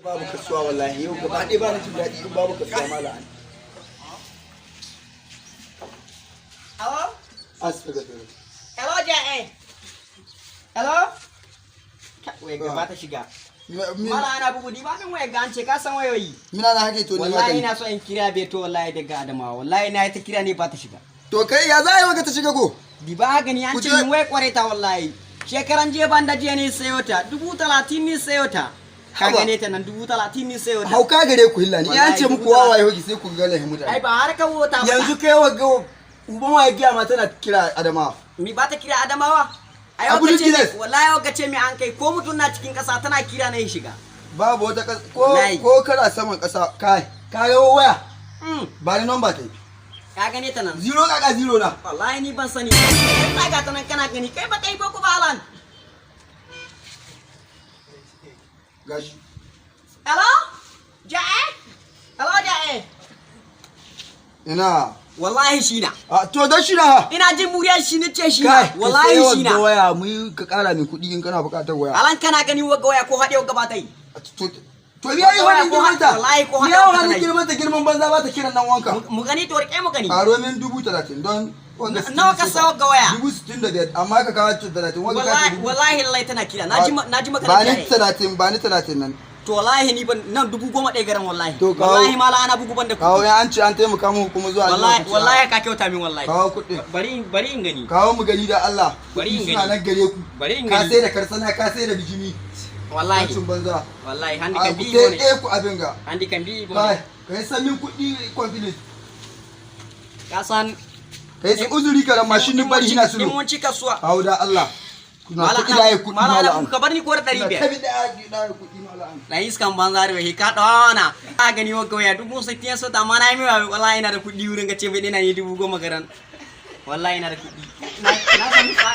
Babu kasuwa wallahi, yau gaba ɗaya ba ni jin daɗi in babu kasuwa, malam. Hello? Astagfirullah. Hello, J.A. Hello? Wai gaba ta shiga. Mala ana bugu di ba min waya ga an ce ka san wayoyi. Mina na hake to ne. Wallahi magani. Ina so in kira Beto wallahi daga Adamawa. Wallahi na yi ta kira ne ba ta shiga. To kai, ya za a yi maka ta shiga ko? Di ba gani an Ku ce je- min wai kware ta wallahi. Shekaran jiya ban da jiya ne sayo ta 30,000 ne sayo ta. Ka Haba. gane ta nan, 30,000 ne sayo ta. Hauka gare ku hilla ni. An ce Wallahi muku wawaye hoki sai ku ga lahin Ai mutane. ba har ka wota ba. Yanzu kai wa ga uban waye giya ma tana kira Adamawa. Mi ba ta kira Adamawa? Ai Abu waka ce Giles. Wallahi waka ce mi an kai ko mutum na cikin kasa tana kira na shiga. Babu wata ko Wallahi. ko kana saman kasa kai ka ga waya. Ba ni number ta yi. Ka gane ta nan. Zero kaka zero na. Wallahi ni ban sani. Kai ga ta nan kana gani, kai ba kai boko ba alan. Gashi. Hello? Ja'e? Hello, Ja'e? Ina. Wallahi shi na. A to don shi na ha. Ina jin muryar shi ne ce shi Kai, na. Wallahi shi ka na. waya mu yi ka kara min kuɗi in kana buƙatar waya. Alan kana gani wagga waya ko haɗe wagga ba ta yi. To biya yi Waya wani ko girman ta. wallahi ko Biya haɗe wani wata girman ta, girman banza ba ta kiran nan wanka. Mu gani to, rike mu gani. Karo min 30,000 don wanga. Nawa ka sayo ga waya? 65,000, amma ka kawo 30 wanga ka Wallahi ce dubu. Wallahi lallai tana kira. Naji maka Ba da ni Ja'e. 30, ba ni 30 nan. To wallahi ni ban nan 10,000 garan wallahi. To kawo- Wallahi mala ana bugu ban da Kawo kuɗi. ya an ce an taimaka muku kuma zuwa Wallahi anjima ku ce, wallahi ka kyauta min wallahi. Kawo kuɗin. Bari in gani. Kawo mu gani da Allah. Bari in Kuɗi suna gani. nan gare ku. Bari in Ka gani. sai da karsana, ka sai da bijimi. Wallahi. Kacin banza. Wallahi handi A kan ku bi te bone. ku abin ga. Handi kan bi bone. Kai, kai san min kuɗi confidence. Ka san Kai sai uzuri karan mashin ni bari hina in sulu. mun ci kasuwa. Kawo da Allah. Kuna Mala kuɗi da ya kuɗi mala mala ana an. ka bar ni ko da ɗari Kuna biyar. tabi da ya kuɗi mala an. Dan iskan banza da wai ka ɗona. Ka gani wa waya 60,000 so ta mana mi wa wallahi ina da kuɗi wurin ka ce bai ina ni 10,000 garan. Wallahi ina da kuɗi. Na san ka.